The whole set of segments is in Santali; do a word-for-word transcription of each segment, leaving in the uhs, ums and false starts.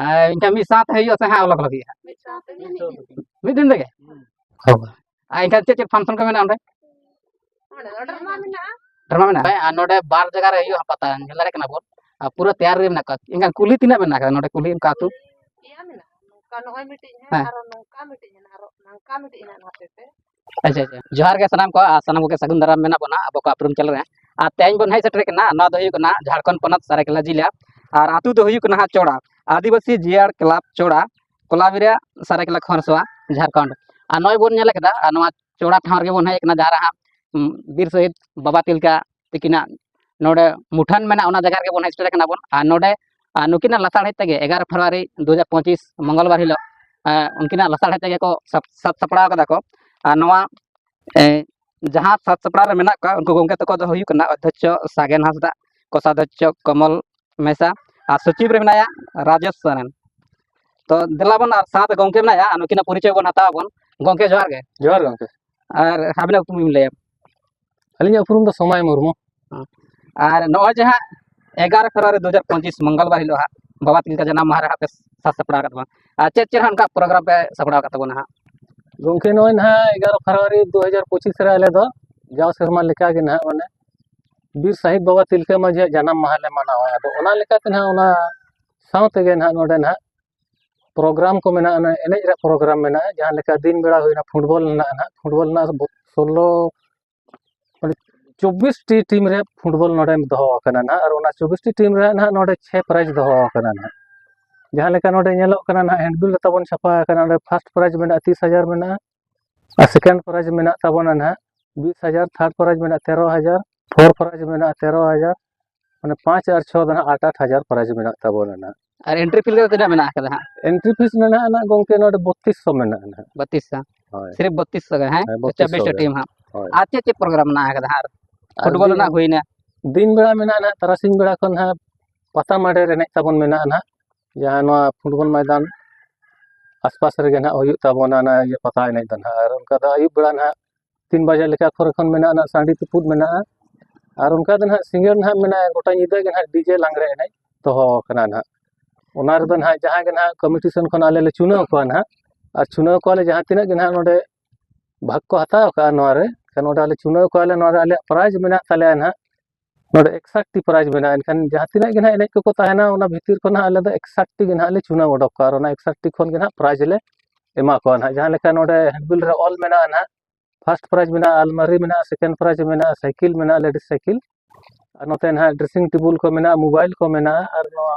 ᱟᱨ ᱮᱱᱠᱷᱟᱱ ᱢᱤᱫ ᱥᱟᱶᱛᱮ ᱦᱩᱭᱩᱜᱼᱟ ᱥᱮ ᱦᱟᱸᱜ ᱚᱞᱚᱜ ᱞᱟᱹᱜᱤᱫ ᱦᱟᱸᱜ? ᱢᱤᱫ ᱥᱟᱶᱛᱮ ᱦᱩᱭᱩᱜᱼᱟ᱾ ᱢᱤᱫ ᱫᱤᱱ ᱛᱮᱜᱮ? ᱦᱳᱭ᱾ ᱟᱨ ᱮᱱᱠᱷᱟᱱ ᱪᱮᱫ ᱪᱮᱫ function ᱠᱚ ᱢᱮᱱᱟᱜᱼᱟ ᱚᱸᱰᱮ? ᱚᱸᱰᱮ ᱫᱚ drama ᱢᱮᱱᱟᱜᱼᱟ᱾ Drama ᱢᱮᱱᱟᱜᱼᱟ? ᱦᱮᱸ, ᱟᱨ ᱱᱚᱰᱮ ᱵᱟᱨ ᱡᱟᱭᱜᱟ ᱨᱮ ᱦᱩᱭᱩᱜᱼᱟ ᱯᱟᱛᱟ, ᱧᱮᱞ ᱫᱟᱲᱮᱭᱟᱜ ᱠᱟᱱᱟ ᱵᱚᱱ᱾ ᱟᱨ ᱯᱩᱨᱟᱹ ᱛᱮᱭᱟᱨ ᱨᱮ ᱢᱮᱱᱟᱜ ᱠᱚᱣᱟ᱾ ᱮᱱᱠᱷᱟᱱ ᱠᱩᱞᱦᱤ ᱛᱤᱱᱟᱹᱜ ᱢᱮᱱᱟᱜ ᱠᱟᱫᱟ ᱱᱚᱰᱮ, ᱠᱩᱞᱦᱤ ᱚᱱᱠᱟ ᱟᱹᱛᱩ? ᱯᱮᱭᱟ ᱢᱮᱱᱟᱜᱼᱟ᱾ ᱱᱚᱝᱠᱟ ᱱᱚᱜᱼᱚᱭ ᱢᱤᱫᱴᱤᱡ ᱦᱮᱱᱟᱜᱼᱟ, ᱦᱮᱸ᱾ ᱟᱨᱚ ᱱᱚᱝᱠᱟ ᱢᱤᱫᱴᱤᱡ ᱦᱮᱱᱟᱜᱼᱟ, ᱟᱨᱚ ᱱᱚᱝᱠᱟ ᱢᱤᱫᱴᱤᱡ ᱦᱮᱱᱟᱜᱼᱟ ᱱᱚᱛᱮ ᱛᱮ᱾ ᱟᱪᱪᱷᱟ, ᱟᱪᱪᱷᱟ᱾ ᱡᱚᱦᱟᱨ ᱜᱮ ᱥᱟᱱᱟᱢ ᱠᱚ, ᱟᱨ ᱥᱟᱱᱟᱢ ᱠᱚᱜᱮ ᱥᱟᱹᱜᱩᱱ ᱫᱟᱨᱟᱢ ᱢᱮᱱᱟᱜ ᱵᱚᱱᱟ ᱟᱵᱚ ᱠᱚ ᱩᱯᱨᱩᱢ channel ᱨᱮ᱾ ᱟᱨ ᱛᱮᱦᱮᱧ ᱵᱚᱱ ᱦᱮᱡ ᱥᱮᱴᱮᱨ ᱠᱟᱱᱟ, ᱱᱚᱣᱟ ᱫᱚ ᱦᱩᱭᱩᱜ ᱠᱟᱱᱟ ᱡᱷᱟᱲᱠᱷᱚᱸᱰ ᱯᱚᱱᱚᱛ ᱥᱟᱨᱟᱭᱠᱮᱞᱟ ᱡᱤᱞᱟ, ᱟᱨ ᱟᱹᱛᱩ ᱫᱚ ᱦᱩᱭᱩᱜ ᱠᱟᱱᱟ ᱦᱟᱸᱜ ᱪᱚᱲᱟ, ᱟᱹᱫᱤᱵᱟᱹᱥᱤ ᱡᱤᱭᱟᱹᱲ club ᱪᱚᱲᱟ, ᱠᱚᱞᱟᱵᱤᱨᱟ, ᱥᱟᱨᱟᱭᱠᱮᱞᱟ ᱠᱷᱚᱨᱥᱚᱣᱟ, ᱡᱷᱟᱲᱠᱷᱚᱸᱰ᱾ ᱟᱨ ᱱᱚᱜᱼᱚᱭ ᱵᱚᱱ ᱧᱮᱞ ᱠᱮᱫᱟ, ᱟᱨ ᱱᱚᱣᱟ ᱪᱚᱲᱟ ᱴᱷᱟᱶ ᱨᱮᱜᱮ ᱵᱚᱱ ᱦᱮᱡ ᱠᱟᱱᱟ, ᱡᱟᱦᱟᱸ ᱨᱮ ᱦᱟᱸᱜ, ᱩᱢ, ᱵᱤᱨ ᱥᱚᱦᱤᱫ ᱵᱟᱵᱟ ᱛᱤᱞᱠᱟ ᱛᱤᱠᱤᱱᱟᱜ ᱱᱚᱰᱮ ᱢᱩᱴᱷᱟᱹᱱ ᱢᱮᱱᱟᱜᱼᱟ, ᱚᱱᱟ ᱡᱟᱭᱜᱟ ᱨᱮᱜᱮ ᱵᱚᱱ ᱦᱮᱡ ᱥᱮᱴᱮᱨ ᱠᱟᱱᱟ ᱵᱚᱱ᱾ ᱟᱨ ᱱᱚᱰᱮ, ᱟᱨ ᱱᱩᱠᱤᱱᱟᱜ ᱞᱟᱥᱟᱲᱦᱮᱫ ᱛᱮᱜᱮ ᱮᱜᱟᱨᱚ ᱯᱷᱮᱵᱽᱨᱩᱣᱟᱨᱤ ᱫᱩ ᱦᱟᱡᱟᱨ ᱯᱚᱸᱪᱤᱥ ᱢᱚᱝᱜᱚᱞᱵᱟᱨ ᱦᱤᱞᱳᱜ, ᱟᱨ ᱩᱱᱠᱤᱱᱟᱜ ᱞᱟᱥᱟᱲᱦᱮᱫ ᱛᱮᱜᱮ ᱠᱚ ᱥᱟᱯ-, ᱥᱟᱵ ᱥᱟᱯᱲᱟᱣ ᱠᱟᱫᱟ ᱠᱚ᱾ ᱟᱨ ᱱᱚᱣᱟ, ᱮ, ᱡᱟᱦᱟᱸ ᱥᱟᱵ ᱥᱟᱯᱲᱟᱣ ᱨᱮ ᱢᱮᱱᱟᱜ ᱠᱚᱣᱟ, ᱩᱱᱠᱩ ᱜᱚᱢᱠᱮ ᱛᱟᱠᱚ ᱫᱚ ᱦᱩᱭᱩᱜ ᱠᱟᱱᱟ ᱚᱫᱽᱫᱷᱚᱠᱪᱷᱚ ᱥᱟᱜᱮᱱ ᱦᱟᱸᱥᱫᱟ, ᱠᱳᱥᱟᱫᱷᱚᱠᱪᱷᱚ ᱠᱚᱢᱚᱞ ᱢᱮᱥᱟ, ᱟᱨ ᱥᱚᱪᱤᱵᱽ ᱨᱮ ᱢᱮᱱᱟᱭᱟ ᱨᱟᱡᱮᱥ ᱥᱚᱨᱮᱱ᱾ ᱛᱚ ᱫᱮᱞᱟ ᱵᱚᱱ, ᱟᱨ ᱥᱟᱶᱛᱮ ᱜᱚᱢᱠᱮ ᱢᱮᱱᱟᱭᱟ, ᱟᱨ ᱱᱩᱠᱤᱱᱟᱜ ᱯᱚᱨᱤᱪᱚᱭ ᱵᱚᱱ ᱦᱟᱛᱟᱣ ᱟᱵᱚᱱ᱾ ᱜᱚᱢᱠᱮ ᱡᱚᱦᱟᱨ ᱜᱮ᱾ ᱡᱚᱦᱟᱨ ᱜᱚᱢᱠᱮ᱾ ᱟᱨ ᱟᱵᱤᱱᱟᱜ ᱩᱯᱨᱩᱢ ᱵᱤᱱ ᱞᱟᱹᱭᱟ? ᱟᱹᱞᱤᱧᱟᱜ ᱩᱯᱨᱩᱢ ᱫᱚ ᱥᱚᱢᱟᱭ ᱢᱩᱨᱢᱩ᱾ ᱟᱨ ᱱᱚᱜᱼᱚᱭ ᱡᱮ ᱦᱟᱸᱜ ᱮᱜᱟᱨᱚ ᱯᱷᱮᱵᱽᱨᱩᱣᱟᱨᱤ ᱫᱩ ᱦᱟᱡᱟᱨ ᱯᱚᱸᱪᱤᱥ ᱢᱚᱝᱜᱚᱞᱵᱟᱨ ᱦᱤᱞᱳᱜ ᱦᱟᱸᱜ ᱵᱟᱵᱟ ᱛᱤᱞᱠᱟ ᱡᱟᱱᱟᱢ ᱢᱟᱦᱟ ᱨᱮ ᱦᱟᱸᱜ ᱯᱮ ᱥᱟᱡᱟᱣ ᱥᱟᱯᱲᱟᱣ ᱟᱠᱟᱫ ᱛᱟᱵᱚᱱᱟ, ᱟᱨ ᱪᱮᱫ ᱪᱮᱫ ᱦᱟᱸᱜ ᱚᱱᱠᱟ program ᱯᱮ ᱥᱟᱯᱲᱟᱣ ᱟᱠᱟᱫ ᱛᱟᱵᱚᱱᱟ ᱦᱟᱸᱜ? ᱜᱚᱢᱠᱮ, ᱱᱚᱜᱼᱚᱭ ᱱᱟᱦᱟᱜ ᱮᱜᱟᱨᱚ ᱯᱷᱮᱵᱽᱨᱩᱣᱟᱨᱤ ᱫᱩ ᱦᱟᱡᱟᱨ ᱯᱚᱸᱪᱤᱥ ᱨᱮ ᱟᱞᱮ ᱫᱚ ᱡᱟᱣ ᱥᱮᱨᱢᱟ ᱞᱮᱠᱟ ᱜᱮ ᱱᱟᱦᱟᱜ ᱢᱟᱱᱮ ᱵᱤᱨ ᱥᱟᱹᱦᱤᱫ ᱵᱟᱵᱟ ᱛᱤᱞᱠᱟᱹ ᱢᱟᱹᱡᱷᱤᱭᱟᱜ ᱡᱟᱱᱟᱢ ᱢᱟᱦᱟ ᱞᱮ ᱢᱟᱱᱟᱣᱟ᱾ ᱟᱫᱚ ᱚᱱᱟ ᱞᱮᱠᱟᱛᱮ ᱱᱟᱦᱟᱜ ᱚᱱᱟ ᱥᱟᱶ ᱛᱮᱜᱮ ᱱᱟᱦᱟᱜ ᱱᱚᱰᱮ ᱱᱟᱦᱟᱜ program ᱠᱚ ᱢᱮᱱᱟᱜᱼᱟ, ᱚᱱᱟ ᱮᱱᱮᱡ ᱨᱮᱭᱟᱜ program ᱢᱮᱱᱟᱜᱼᱟ, ᱡᱟᱦᱟᱸ ᱞᱮᱠᱟ ᱫᱤᱱ ᱵᱮᱲᱟ ᱦᱩᱭᱱᱟ ᱯᱷᱩᱴᱵᱚᱞ ᱢᱮᱱᱟᱜᱼᱟ ᱱᱟᱦᱟᱜ, ᱯᱷᱩᱴᱵᱚᱞ ᱨᱮᱱᱟᱜ ᱵᱚ-, ᱥᱳᱞᱞᱳ ᱢᱟᱱᱮ ᱪᱚᱵᱵᱤᱥ ᱴᱤ ᱴᱤᱢ ᱨᱮ ᱯᱷᱩᱴᱵᱚᱞ ᱱᱚᱰᱮ ᱫᱚᱦᱚ ᱟᱠᱟᱱᱟ ᱱᱟᱦᱟᱜ, ᱟᱨ ᱚᱱᱟ ᱪᱚᱵᱵᱤᱥ ᱴᱤ ᱴᱤᱢ ᱨᱮ ᱱᱟᱦᱟᱜ ᱱᱚᱰᱮ ᱪᱷᱮ prize ᱫᱚᱦᱚ ᱟᱠᱟᱱᱟ ᱱᱟᱦᱟᱜ᱾ ᱡᱟᱦᱟᱸ ᱞᱮᱠᱟ ᱱᱚᱰᱮ ᱧᱮᱞᱚᱜ ᱠᱟᱱᱟ ᱱᱟᱦᱟᱜ, handbill ᱨᱮ ᱛᱟᱵᱚᱱ ᱪᱷᱟᱯᱟ ᱟᱠᱟᱱᱟ, ᱚᱸᱰᱮ first prize ᱢᱮᱱᱟᱜᱼᱟ ᱛᱤᱥ ᱦᱟᱡᱟᱨ ᱢᱮᱱᱟᱜᱼᱟ, ᱟᱨ second prize ᱢᱮᱱᱟᱜ ᱛᱟᱵᱚᱱᱟ ᱱᱟᱦᱟᱜ ᱵᱤᱥ ᱦᱟᱡᱟᱨ, third prize ᱢᱮᱱᱟᱜᱼᱟ ᱛᱮᱨᱚ ᱦᱟᱡᱟᱨ, fourth prize ᱢᱮᱱᱟᱜᱼᱟ ᱛᱮᱨᱚ ᱦᱟᱡᱟᱨ, ᱢᱟᱱᱮ ᱯᱟᱸᱪ ᱟᱨ ᱪᱷᱚ ᱫᱚ ᱱᱟᱦᱟᱜ ᱟᱴ ᱟᱴ ᱦᱟᱡᱟᱨ prize ᱢᱮᱱᱟᱜ ᱛᱟᱵᱚᱱᱟ ᱱᱟᱦᱟᱜ᱾ ᱟᱨ entry fee ᱫᱚ ᱛᱤᱱᱟᱹᱜ ᱢᱮᱱᱟᱜ ᱟᱠᱟᱫᱟ ᱦᱟᱸᱜ? Entry fees ᱢᱮᱱᱟᱜᱼᱟ ᱱᱟᱦᱟᱜ ᱜᱚᱢᱠᱮ, ᱱᱚᱰᱮ ᱵᱚᱛᱤᱥ ᱥᱚ ᱢᱮᱱᱟᱜᱼᱟ ᱱᱟᱦᱟᱜ᱾ ᱵᱚᱛᱤᱥ ᱥᱚ? ᱦᱳᱭ᱾ ᱥᱤᱨᱤᱯ ᱵᱚᱛᱤᱥ ᱥᱚ ᱜᱮ, ᱦᱮᱸ? ᱦᱮᱸ, ᱵᱚᱛᱤᱥ ᱥᱚ ᱪᱚᱵᱵᱤᱥ ᱴᱤ ᱜᱮ᱾ ᱴᱤᱢ ᱦᱟᱸᱜ᱾ ᱦᱳᱭ᱾ ᱟᱨ ᱪᱮᱫ ᱪᱮᱫ program ᱢᱮᱱᱟᱜ ᱟᱠᱟᱫᱟ ᱦᱟᱸᱜ? ᱟᱨ ᱯᱷᱩᱴᱵᱚᱞ ᱫᱤᱱ, ᱨᱮᱱᱟᱜ ᱦᱩᱭᱱᱟ᱾ ᱫᱤᱱ ᱵᱮᱲᱟ ᱢᱮᱱᱟᱜᱼᱟ ᱱᱟᱦᱟᱜ, ᱛᱟᱨᱟᱥᱤᱧ ᱵᱮᱲᱟ ᱠᱷᱚᱱ ᱦᱟᱸᱜ ᱯᱟᱛᱟ ᱢᱟᱰᱮᱨ ᱮᱱᱮᱡ ᱛᱟᱵᱚᱱ ᱢᱮᱱᱟᱜᱼᱟ ᱱᱟᱦᱟᱜ, ᱡᱟᱦᱟᱸ ᱱᱚᱣᱟ ᱯᱷᱩᱴᱵᱚᱞ ᱢᱚᱭᱫᱟᱱ ᱟᱥᱯᱟᱥ ᱨᱮᱜᱮ ᱱᱟᱦᱟᱜ ᱦᱩᱭᱩᱜ ᱛᱟᱵᱚᱱᱟ ᱚᱱᱟ ᱤᱭᱟᱹ ᱯᱟᱛᱟ ᱮᱱᱮᱡ ᱫᱚ ᱱᱟᱦᱟᱜ᱾ ᱟᱨ ᱚᱱᱠᱟ ᱫᱚ ᱟᱹᱭᱩᱵ ᱵᱮᱲᱟ ᱱᱟᱦᱟᱜ ᱛᱤᱱ ᱵᱟᱡᱮ ᱞᱮᱠᱟ ᱠᱚᱨᱮ ᱠᱷᱚᱱ ᱢᱮᱱᱟᱜᱼᱟ ᱱᱟᱦᱟᱜ ᱥᱟᱺᱰᱤ ᱛᱩᱯᱩᱫ ᱢᱮᱱᱟᱜᱼᱟ᱾ ᱟᱨ ᱚᱱᱠᱟ ᱫᱚ ᱱᱟᱦᱟᱜ ᱥᱤᱸᱜᱟᱹᱲ ᱱᱟᱦᱟᱜ ᱢᱮᱱᱟᱜᱼᱟ, ᱜᱚᱴᱟ ᱧᱤᱫᱟᱹ ᱜᱮ ᱱᱟᱦᱟᱜ DJ ᱞᱟᱜᱽᱲᱮ ᱮᱱᱮᱡ ᱫᱚᱦᱚ ᱟᱠᱟᱱᱟ ᱱᱟᱦᱟᱜ᱾ ᱚᱱᱟ ᱨᱮᱫᱚ ᱱᱟᱦᱟᱜ ᱡᱟᱦᱟᱸ ᱜᱮ ᱱᱟᱦᱟᱜ ᱠᱚᱢᱤᱴᱤ ᱥᱮᱱ ᱠᱷᱚᱱ ᱟᱞᱮ ᱞᱮ ᱪᱩᱱᱟᱹᱣ ᱠᱚᱣᱟ ᱱᱟᱦᱟᱜ, ᱟᱨ ᱪᱩᱱᱟᱹᱣ ᱠᱚᱣᱟᱞᱮ ᱡᱟᱦᱟᱸ ᱛᱤᱱᱟᱹᱜ ᱜᱮ ᱱᱟᱦᱟᱜ ᱱᱚᱰᱮ ᱵᱷᱟᱜᱽ ᱠᱚ ᱦᱟᱛᱟᱣ ᱟᱠᱟᱫᱼᱟ ᱱᱚᱣᱟ ᱨᱮ, ᱠᱷᱟᱱ ᱱᱚᱰᱮ ᱟᱞᱮ ᱪᱩᱱᱟᱹᱣ ᱠᱚᱣᱟᱞᱮ, ᱱᱚᱣᱟ ᱨᱮ ᱟᱞᱮᱭᱟᱜ ᱯᱨᱟᱭᱤᱡᱽ ᱢᱮᱱᱟᱜ ᱛᱟᱞᱮᱭᱟ ᱱᱟᱦᱟᱜ, ᱱᱚᱰᱮ ᱮᱠᱥᱟᱴ ᱴᱤ ᱯᱨᱟᱭᱤᱡᱽ ᱢᱮᱱᱟᱜᱼᱟ᱾ ᱮᱱᱠᱷᱟᱱ ᱡᱟᱦᱟᱸ ᱛᱤᱱᱟᱹᱜ ᱜᱮ ᱱᱟᱦᱟᱜ ᱮᱱᱮᱡ ᱠᱚᱠᱚ ᱛᱟᱦᱮᱱᱟ, ᱚᱱᱟ ᱵᱷᱤᱛᱤᱨ ᱠᱷᱚᱱ ᱱᱟᱦᱟᱜ ᱟᱞᱮ ᱫᱚ ᱮᱠᱥᱟᱴ ᱴᱤ ᱜᱮ ᱱᱟᱦᱟᱜ ᱞᱮ ᱪᱩᱱᱟᱹᱣ ᱚᱰᱚᱠ ᱠᱚᱣᱟ, ᱟᱨ ᱚᱱᱟ ᱮᱠᱥᱟᱴ ᱴᱤ ᱠᱷᱚᱱ ᱜᱮ ᱱᱟᱦᱟᱜ ᱯᱨᱟᱭᱤᱡᱽ ᱞᱮ ᱮᱢᱟ ᱠᱚᱣᱟ ᱱᱟᱦᱟᱜ᱾ ᱡᱟᱦᱟᱸ ᱞᱮᱠᱟ ᱱᱚᱰᱮ ᱦᱮᱱᱰᱵᱤᱞ ᱨᱮ ᱚᱞ ᱢᱮᱱᱟᱜᱼᱟ ᱱᱟᱦᱟᱜ, ᱯᱷᱟᱥᱴ ᱯᱨᱟᱭᱤᱡᱽ ᱢᱮᱱᱟᱜᱼᱟ, ᱟᱞᱢᱟᱨᱤ ᱢᱮᱱᱟᱜᱼᱟ, ᱥᱮᱠᱮᱱᱰ ᱯᱨᱟᱭᱤᱡᱽ ᱢᱮᱱᱟᱜᱼᱟ, ᱥᱟᱭᱠᱮᱞ ᱢᱮᱱᱟᱜᱼᱟ, ᱞᱮᱰᱤᱥ ᱥᱟᱭᱠᱮᱞ, ᱟᱨ ᱱᱚᱛᱮ ᱱᱟᱦᱟᱜ ᱰᱨᱮᱥᱤᱝ ᱴᱮᱵᱩᱞ ᱠᱚ ᱢᱮᱱᱟᱜᱼᱟ, ᱢᱳᱵᱟᱭᱤᱞ ᱠᱚ ᱢᱮᱱᱟᱜᱼᱟ, ᱟᱨ ᱱᱚᱣᱟ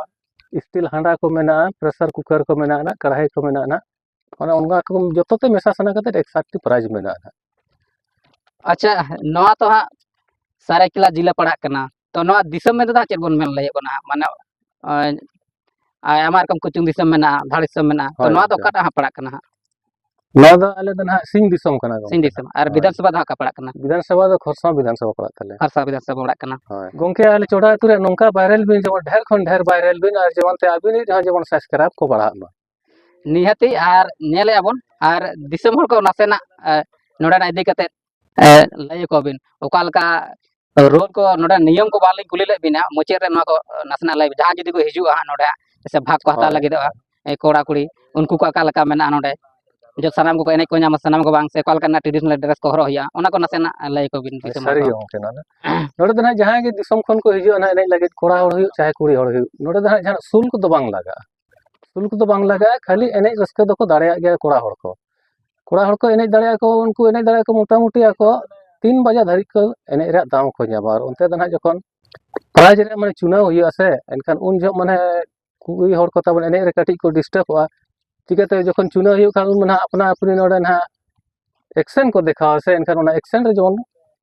ᱥᱴᱤᱞ ᱦᱟᱸᱰᱟ ᱠᱚ ᱢᱮᱱᱟᱜᱼᱟ, ᱯᱨᱮᱥᱟᱨ ᱠᱩᱠᱟᱨ ᱠᱚ ᱢᱮᱱᱟᱜᱼᱟ ᱱᱟᱦᱟᱜ, ᱠᱟᱲᱟᱦᱤ ᱠᱚ ᱢᱮᱱᱟᱜᱼᱟ ᱱᱟᱦᱟᱜ᱾ ᱚᱱᱮ ᱚᱱᱠᱟ ᱠᱚ ᱡᱚᱛᱚ ᱛᱮ ᱢᱮᱥᱟ ᱥᱟᱱᱟ ᱠᱟᱛᱮ ᱮᱠᱥᱟᱴ ᱴᱤ ᱯᱨᱟᱭᱤᱡᱽ ᱢᱮᱱᱟᱜᱼᱟ ᱱᱟᱦᱟᱜ᱾ ᱟᱪᱪᱷᱟ, ᱱᱚᱣᱟ ᱛᱚ ᱦᱟᱸᱜ ᱥᱟᱹᱨᱟᱹᱭᱠᱮᱞᱟ ᱡᱮᱞᱟ ᱯᱟᱲᱟᱜ ᱠᱟᱱᱟ, ᱛᱚ ᱱᱚᱣᱟ ᱫᱤᱥᱚᱢ ᱢᱮᱱᱛᱮ ᱫᱚ ᱦᱟᱸᱜ ᱪᱮᱫ ᱵᱚᱱ ᱢᱮᱱ ᱞᱟᱹᱭᱚᱜ ᱠᱟᱱᱟ ᱦᱟᱸᱜ? ᱢᱟᱱᱮ ᱟᱭ- ᱟᱭᱢᱟ ᱨᱚᱠᱚᱢ ᱠᱳᱪᱤᱝ ᱫᱤᱥᱚᱢ ᱢᱮᱱᱟᱜᱼᱟ, ᱫᱷᱟᱲ ᱫᱤᱥᱚᱢ ᱢᱮᱱᱟᱜᱼᱟ, ᱛᱚ ᱦᱳᱭ ᱱᱚᱣᱟ ᱫᱚ ᱜᱚᱢᱠᱮ᱾ ᱚᱠᱟᱴᱟᱜ ᱦᱟᱸᱜ ᱯᱟᱲᱟᱜ ᱠᱟᱱᱟ ᱦᱟᱸᱜ? ᱱᱚᱣᱟ ᱫᱚ ᱟᱞᱮ ᱫᱚ ᱱᱟᱦᱟᱜ ᱥᱤᱧ ᱫᱤᱥᱚᱢ ᱠᱟᱱᱟ ᱜᱚᱢᱠᱮ᱾ ᱥᱤᱧ ᱫᱤᱥᱚᱢ᱾ ᱟᱨ ᱦᱳᱭ᱾ ᱵᱤᱫᱷᱟᱱ ᱥᱚᱵᱷᱟ ᱫᱚ ᱦᱟᱸᱜ ᱚᱠᱟ ᱯᱟᱲᱟᱜ ᱠᱟᱱᱟ? ᱵᱤᱫᱷᱟᱱ ᱥᱚᱵᱷᱟ ᱫᱚ ᱠᱷᱚᱨᱥᱚᱶᱟ ᱵᱤᱫᱷᱟᱱ ᱥᱚᱵᱷᱟ ᱯᱟᱲᱟᱜ ᱛᱟᱞᱮ᱾ ᱠᱷᱟᱨᱥᱟ ᱵᱤᱫᱷᱟᱱ ᱥᱚᱵᱷᱟ ᱯᱟᱲᱟᱜ ᱠᱟᱱᱟ᱾ ᱦᱳᱭ᱾ ᱜᱚᱢᱠᱮ, ᱟᱞᱮ ᱪᱚᱰᱟ ᱟᱹᱛᱩ ᱨᱮ ᱱᱚᱝᱠᱟ ᱵᱟᱭᱨᱟᱞ ᱵᱤᱱ, ᱡᱮᱢᱚᱱ ᱰᱷᱮᱨ ᱠᱷᱚᱱ ᱰᱷᱮᱨ ᱵᱟᱭᱨᱟᱞ ᱵᱤᱱ, ᱟᱨ ᱡᱮᱢᱚᱱ ᱛᱮ ᱟᱹᱵᱤᱱᱤᱡ ᱨᱮᱦᱚᱸ ᱡᱮᱢᱚᱱ ᱥᱟᱵᱥᱠᱨᱟᱭᱤᱵ ᱠᱚ ᱵᱟᱲᱦᱟᱜ ᱢᱟ᱾ ᱱᱤᱦᱟᱹᱛᱤ, ᱟᱨ ᱧᱮᱞᱮᱫᱼᱟ ᱵᱚᱱ, ᱟᱨ ᱫᱤᱥᱚᱢ ᱦᱚᱲ ᱠᱚ ᱱᱟᱥᱮᱱᱟᱜ ᱮ, ᱱᱚᱰᱮᱱᱟᱜ ᱤᱫᱤ ᱠᱟᱛᱮ ᱮ, ᱞᱟᱹᱭ ᱟᱠᱚ ᱵᱤᱱ, ᱚᱠᱟ ᱞᱮᱠᱟ ᱨᱩᱞ ᱠᱚ, ᱱᱚᱰᱮ ᱱᱤᱭᱚᱢ ᱠᱚ ᱵᱟᱝᱞᱤᱧ ᱠᱩᱞᱤ ᱞᱮᱫ ᱵᱤᱱᱟ, ᱢᱩᱪᱟᱹᱫ ᱨᱮ ᱱᱚᱣᱟ ᱠᱚ ᱱᱟᱥᱮᱱᱟᱜ ᱞᱟᱹᱭ ᱵᱤᱱ᱾ ᱡᱟᱦᱟᱸᱭ ᱡᱩᱫᱤ ᱠᱚ ᱦᱤᱡᱩᱜᱼᱟ ᱦᱟᱸᱜ ᱱᱚᱰᱮ ᱦᱟᱸᱜ, ᱥᱮ ᱵᱷᱟᱜᱽ ᱠᱚ ᱦᱟᱛᱟᱣ ᱦᱳᱭ᱾ ᱞᱟᱹᱜᱤᱫᱚᱜᱼᱟ, ᱮ, ᱠᱚᱲᱟ ᱠᱩᱲᱤ, ᱩᱱᱠᱩ ᱠᱚ ᱚᱠᱟ ᱞᱮᱠᱟ ᱢᱮᱱᱟᱜᱼᱟ ᱱᱚᱰᱮ, ᱡᱚᱛᱚ ᱥᱟᱱᱟᱢ ᱠᱚᱠᱚ ᱮᱱᱮᱡ ᱠᱚ ᱧᱟᱢᱟ, ᱥᱟᱱᱟᱢ ᱠᱚ ᱵᱟᱝ, ᱥᱮ ᱚᱠᱟ ᱞᱮᱠᱟᱱᱟᱜ traditional dress ᱠᱚ ᱦᱚᱨᱚᱜ ᱦᱩᱭᱩᱜᱼᱟ, ᱚᱱᱟ ᱠᱚ ᱱᱟᱥᱮᱱᱟᱜ ᱞᱟᱹᱭ ᱟᱠᱚ ᱵᱤᱱ ᱫᱤᱥᱚᱢ ᱦᱚᱲ ᱥᱟᱹᱨᱤ ᱠᱚ᱾ ᱜᱮ ᱜᱚᱢᱠᱮ, ᱱᱚᱣᱟ ᱫᱚ ᱱᱚᱰᱮ ᱫᱚ ᱱᱟᱦᱟᱜ ᱡᱟᱦᱟᱸᱭ ᱜᱮ ᱫᱤᱥᱚᱢ ᱠᱷᱚᱱ ᱠᱚ ᱦᱤᱡᱩᱜᱼᱟ ᱱᱟᱦᱟᱜ ᱮᱱᱮᱡ ᱞᱟᱹᱜᱤᱫ, ᱠᱚᱲᱟ ᱦᱚᱲ ᱦᱩᱭᱩᱜ ᱪᱟᱦᱮ ᱠᱩᱲᱤ ᱦᱚᱲ ᱦᱩᱭᱩᱜ, ᱱᱚᱰᱮ ᱫᱚ ᱱᱟᱦᱟᱜ ᱡᱟᱦᱟᱱᱟᱜ ᱥᱩᱞᱠ ᱫᱚ ᱵᱟᱝ ᱞᱟᱜᱟᱜᱼᱟ᱾ ᱥᱩᱞᱠ ᱫᱚ ᱵᱟᱝ ᱞᱟᱜᱟᱜᱼᱟ, ᱠᱷᱟᱹᱞᱤ ᱮᱱᱮᱡ ᱨᱟᱹᱥᱠᱟᱹ ᱫᱚᱠᱚ ᱫᱟᱲᱮᱭᱟᱜ ᱜᱮᱭᱟ ᱠᱚᱲᱟ ᱦᱚᱲ ᱠᱚ᱾ ᱠᱚᱲᱟ ᱦᱚᱲ ᱠᱚ ᱮᱱᱮᱡ ᱫᱟᱲᱮᱭᱟᱜᱼᱟ ᱠᱚ, ᱩᱱᱠᱩ ᱮᱱᱮᱡ ᱫᱟᱲᱮᱭᱟᱜᱼᱟ ᱠᱚ ᱢᱚᱴᱟᱢᱩᱴᱤ ᱟᱠᱚ ᱛᱤᱱ ᱵᱟᱡᱟ ᱫᱷᱟᱹᱨᱤᱡ ᱠᱚ ᱮᱱᱮᱡ ᱨᱮᱭᱟᱜ ᱫᱟᱣ ᱠᱚ ᱧᱟᱢᱟ᱾ ᱟᱨ ᱚᱱᱛᱮ ᱫᱚ ᱱᱟᱦᱟᱜ ᱡᱚᱠᱷᱚᱱ ᱯᱨᱟᱭᱤᱡᱽ ᱨᱮᱭᱟᱜ ᱢᱟᱱᱮ ᱪᱩᱱᱟᱹᱣ ᱦᱩᱭᱩᱜᱼᱟ ᱥᱮ, ᱮᱱᱠᱷᱟᱱ ᱩᱱ ᱡᱚᱦᱚᱜ ᱢᱟᱱᱮ ᱠᱩᱲᱤ ᱦᱚᱲ ᱠᱚ ᱛᱟᱵᱚᱱ ᱮᱱᱮᱡ ᱨᱮ ᱠᱟᱹᱴᱤᱡ ᱠᱚ ᱰᱤᱥᱴᱟᱵᱚᱜᱼᱟ᱾ ᱪᱤᱠᱟᱹᱛᱮ ᱡᱚᱠᱷᱚᱱ ᱪᱩᱱᱟᱹᱣ ᱦᱩᱭᱩᱜ ᱠᱷᱟᱱ ᱩᱱ ᱢᱟ ᱱᱟᱦᱟᱜ ᱟᱯᱱᱟ ᱟᱹᱯᱱᱤ ᱱᱚᱰᱮ ᱱᱟᱦᱟᱜ ᱮᱠᱥᱮᱱ ᱠᱚ ᱫᱮᱠᱷᱟᱣᱟ ᱥᱮ, ᱮᱱᱠᱷᱟᱱ ᱚᱱᱟ ᱮᱠᱥᱮᱱ ᱨᱮ ᱡᱮᱢᱚᱱ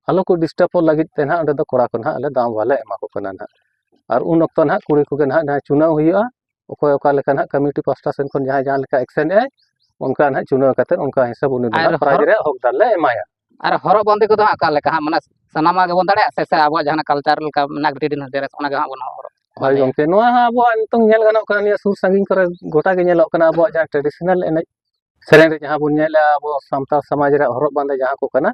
ᱟᱞᱚ ᱠᱚ ᱰᱤᱥᱴᱟᱵᱚᱜ ᱞᱟᱹᱜᱤᱫ ᱛᱮ ᱱᱟᱦᱟᱜ ᱚᱸᱰᱮ ᱫᱚ ᱠᱚᱲᱟ ᱠᱚ ᱱᱟᱦᱟᱜ ᱞᱮ ᱫᱟᱣ ᱵᱟᱞᱮ ᱮᱢᱟ ᱠᱚ ᱠᱟᱱᱟ ᱱᱟᱦᱟᱜ᱾ ᱟᱨ ᱩᱱ ᱚᱠᱛᱚ ᱱᱟᱦᱟᱜ ᱠᱩᱲᱤ ᱠᱚᱜᱮ ᱱᱟᱦᱟᱜ ᱡᱟᱦᱟᱸ ᱪᱩᱱᱟᱹᱣ ᱦᱩᱭᱩᱜᱼᱟ, ᱚᱠᱚᱭ ᱚᱠᱟ ᱞᱮᱠᱟ ᱱᱟᱦᱟᱜ ᱠᱚᱢᱤᱴᱤ ᱯᱟᱥᱴᱟ ᱥᱮᱱ ᱠᱷᱚᱱ ᱡᱟᱦᱟᱸᱭ ᱡᱟᱦᱟᱸ ᱞᱮᱠᱟ ᱮᱠᱥᱮᱱ ᱮᱫ ᱟᱭ, ᱚᱱᱠᱟ ᱱᱟᱦᱟᱜ ᱪᱩᱱᱟᱹᱣ ᱠᱟᱛᱮ ᱚᱱᱠᱟ ᱦᱤᱥᱟᱹᱵ ᱩᱱᱤ ᱫᱚ ᱟᱨ ᱱᱟᱦᱟᱜ ᱯᱨᱟᱭᱤᱡᱽ ᱦᱚᱨᱚᱜ- ᱨᱮᱭᱟᱜ ᱦᱚᱠᱫᱟᱨ ᱞᱮ ᱮᱢᱟᱭᱟ᱾ ᱟᱨ ᱦᱚᱨᱚᱜ ᱵᱟᱸᱫᱮ ᱠᱚᱫᱚ ᱦᱟᱸᱜ ᱚᱠᱟ ᱞᱮᱠᱟ ᱦᱟᱸᱜ? ᱢᱟᱱᱮ ᱥᱟᱱᱟᱢᱟᱜ ᱜᱮᱵᱚᱱ ᱫᱟᱲᱮᱭᱟᱜᱼᱟ ᱥᱮ, ᱥᱮ ᱟᱵᱚᱣᱟᱜ ᱡᱟᱦᱟᱸ ᱠᱟᱞᱪᱟᱨ ᱞᱮᱠᱟ ᱢᱮᱱᱟᱜᱼᱟ, ᱴᱨᱮᱰᱤᱥᱚᱱᱟᱞ ᱰᱨᱮᱥ, ᱚᱱᱟ ᱜᱮ ᱦᱟᱸᱜ ᱵᱚᱱ ᱦᱚᱨᱚᱜ ᱦᱳᱭ ᱵᱟᱸᱫᱮᱭᱟ? ᱜᱚᱢᱠᱮ, ᱱᱚᱣᱟ ᱦᱚᱸ ᱟᱵᱚᱣᱟᱜ ᱱᱤᱛᱚᱝ ᱧᱮᱞ ᱜᱟᱱᱚᱜ ᱠᱟᱱᱟ, ᱱᱤᱭᱟᱹ ᱥᱩᱨ ᱥᱟᱺᱜᱤᱧ ᱠᱚᱨᱮ ᱜᱚᱴᱟ ᱜᱮ ᱧᱮᱞᱚᱜ ᱠᱟᱱᱟ, ᱟᱵᱚᱣᱟᱜ ᱡᱟᱦᱟᱸ ᱴᱨᱮᱰᱤᱥᱚᱱᱟᱞ ᱮᱱᱮᱡ ᱥᱮᱨᱮᱧ ᱨᱮ ᱡᱟᱦᱟᱸ ᱵᱚᱱ ᱧᱮᱞᱮᱜᱼᱟ, ᱟᱵᱚ ᱥᱟᱱᱛᱟᱲ ᱥᱚᱢᱟᱡᱽ ᱨᱮᱭᱟᱜ ᱦᱚᱨᱚᱜ ᱵᱟᱸᱫᱮ ᱡᱟᱦᱟᱸ ᱠᱚ ᱠᱟᱱᱟ,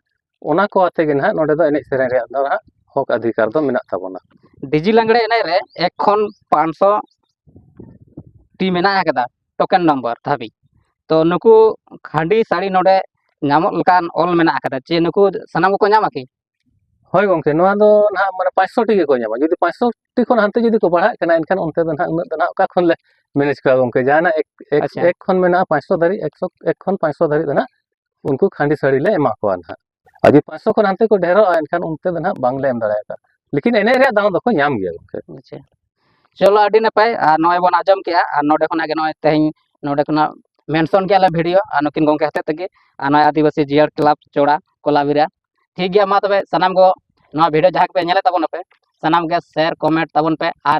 ᱚᱱᱟ ᱠᱚ ᱟᱛᱮ ᱜᱮ ᱱᱟᱦᱟᱜ ᱱᱚᱰᱮ ᱫᱚ ᱮᱱᱮᱡ ᱥᱮᱨᱮᱧ ᱨᱮᱭᱟᱜ ᱫᱚ ᱱᱟᱦᱟᱜ ᱦᱚᱠ ᱚᱫᱷᱤᱠᱟᱨ ᱫᱚ ᱢᱮᱱᱟᱜ ᱛᱟᱵᱚᱱᱟ᱾ ᱰᱤᱡᱤ ᱞᱟᱜᱽᱲᱮ ᱮᱱᱮᱡ ᱨᱮ ᱮᱠ ᱠᱷᱚᱱ ᱯᱟᱸᱪᱥᱚ ᱴᱤ ᱢᱮᱱᱟᱜ ᱟᱠᱟᱫᱟ ᱴᱳᱠᱮᱱ ᱱᱚᱢᱵᱚᱨ ᱫᱷᱟᱹᱵᱤᱡ᱾ ᱛᱚ ᱱᱩᱠᱩ ᱠᱷᱟᱸᱰᱤ ᱥᱟᱹᱲᱤ ᱱᱚᱰᱮ ᱧᱟᱢᱚᱜ ᱞᱮᱠᱟᱱ ᱚᱞ ᱢᱮᱱᱟᱜ ᱟᱠᱟᱫᱟ ᱡᱮ ᱱᱩᱠᱩ ᱥᱟᱱᱟᱢ ᱠᱚᱠᱚ ᱧᱟᱢᱟ ᱠᱤ? ᱦᱳᱭ ᱜᱚᱢᱠᱮ, ᱱᱚᱣᱟ ᱫᱚ ᱱᱟᱦᱟᱜ ᱢᱟᱱᱮ ᱯᱟᱸᱪᱥᱚ ᱴᱤ ᱜᱮᱠᱚ ᱧᱟᱢᱟ᱾ ᱡᱩᱫᱤ ᱯᱟᱸᱪᱥᱚ ᱴᱤ ᱠᱷᱚᱱ ᱦᱟᱱᱛᱮ ᱡᱩᱫᱤ ᱠᱚ ᱵᱟᱲᱦᱟᱜ ᱠᱟᱱᱟ, ᱮᱱᱠᱷᱟᱱ ᱚᱱᱛᱮ ᱫᱚ ᱱᱟᱦᱟᱜ ᱩᱱᱟᱹᱜ ᱫᱚ ᱱᱟᱦᱟᱜ ᱚᱠᱟ ᱠᱷᱚᱱ ᱞᱮ ᱢᱮᱱᱮᱡᱽ ᱠᱚᱣᱟ ᱜᱚᱢᱠᱮ? ᱡᱟᱦᱟᱱᱟᱜ ᱮᱠ, ᱮᱠ, ᱟᱪᱪᱷᱟ᱾ ᱮᱠ ᱠᱷᱚᱱ ᱢᱮᱱᱟᱜᱼᱟ ᱯᱟᱸᱪᱥᱚ ᱫᱷᱟᱹᱨᱤᱡ, ᱮᱠᱥᱚ, ᱮᱠ ᱠᱷᱚᱱ ᱯᱟᱸᱪᱥᱚ ᱫᱷᱟᱹᱨᱤᱡ ᱫᱚ ᱱᱟᱦᱟᱜ ᱩᱱᱠᱩ ᱠᱷᱟᱸᱰᱤ ᱥᱟᱹᱲᱤ ᱞᱮ ᱮᱢᱟ ᱠᱚᱣᱟ ᱱᱟᱦᱟᱜ᱾ ᱟᱨ ᱡᱩᱫᱤ ᱯᱟᱸᱪᱥᱚ ᱠᱷᱚᱱ ᱦᱟᱱᱛᱮ ᱠᱚ ᱰᱷᱮᱨᱚᱜᱼᱟ, ᱮᱱᱠᱷᱟᱱ ᱚᱱᱛᱮ ᱫᱚ ᱱᱟᱦᱟᱜ ᱵᱟᱝᱞᱮ ᱮᱢ ᱫᱟᱲᱮᱭᱟᱠᱚᱣᱟ᱾ ᱞᱮᱠᱤᱱ ᱮᱱᱮᱡ ᱨᱮᱭᱟᱜ ᱫᱟᱣ ᱫᱚᱠᱚ ᱧᱟᱢ ᱜᱮᱭᱟ ᱜᱚᱢᱠᱮ᱾ ᱟᱪᱪᱷᱟ, ᱪᱚᱞᱚ, ᱟᱹᱰᱤ ᱱᱟᱯᱟᱭ᱾ ᱟᱨ ᱱᱚᱜᱼᱚᱭ ᱵᱚᱱ ᱟᱸᱡᱚᱢ ᱠᱮᱜᱼᱟ, ᱟᱨ ᱱᱚᱰᱮ ᱠᱷᱚᱱᱟᱜ ᱜᱮ ᱱᱚᱜᱼᱚᱭ ᱛᱮᱦᱮᱧ ᱱᱚᱰᱮ ᱠᱷᱚᱱᱟᱜ ᱢᱮᱱᱥᱚᱱ ᱠᱮᱜᱼᱟ ᱞᱮ ᱵᱷᱤᱰᱤᱭᱳ, ᱟᱨ ᱱᱩᱠᱤᱱ ᱜᱚᱢᱠᱮ ᱦᱚᱛᱮᱡ ᱛᱮᱜᱮ, ᱟᱨ ᱱᱚᱜᱼᱚᱭ ᱟᱹᱫᱤᱵᱟᱹᱥᱤ ᱡᱤᱭᱟᱹᱲ ᱠᱞᱟᱵᱽ ᱪᱚᱲᱟ ᱠᱚᱞᱟᱵᱤᱨᱟ᱾ ᱴᱷᱤᱠ ᱜᱮᱭᱟ, ᱢᱟ ᱛᱚᱵᱮ ᱥᱟᱱᱟᱢ ᱠᱚ ᱱᱚᱣᱟ ᱵᱷᱤᱰᱤᱭᱳ ᱡᱟᱦᱟᱸ ᱠᱚᱯᱮ ᱧᱮᱞᱮᱫ ᱛᱟᱵᱚᱱᱟ ᱯᱮ, ᱥᱟᱱᱟᱢ ᱜᱮ ᱥᱮᱭᱟᱨ, ᱠᱚᱢᱮᱱᱴ ᱛᱟᱵᱚᱱ ᱯᱮ, ᱟᱨ